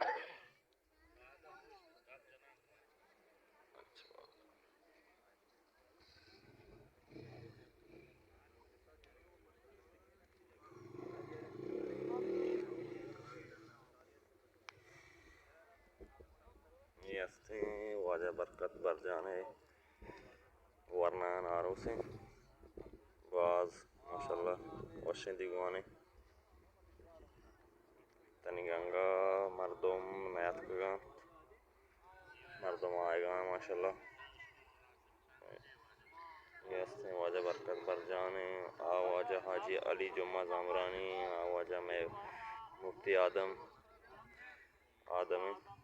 اے ہستیں واجہ برکت برجان ءِ ورنایان آروس اِنت۔ باز ماشاءاللہ وشیں دیوانے۔ تنیگا انگا مردم نیاتکگ اَنت، مردم آیگا اَنت ماشاءاللہ۔ اے ہستیں واجہ برکت برجان اِنت، آ واجہ حاجی علی جمعہ زامرانی، آ واجہ مئے مفتی آدم، آدم اِنت۔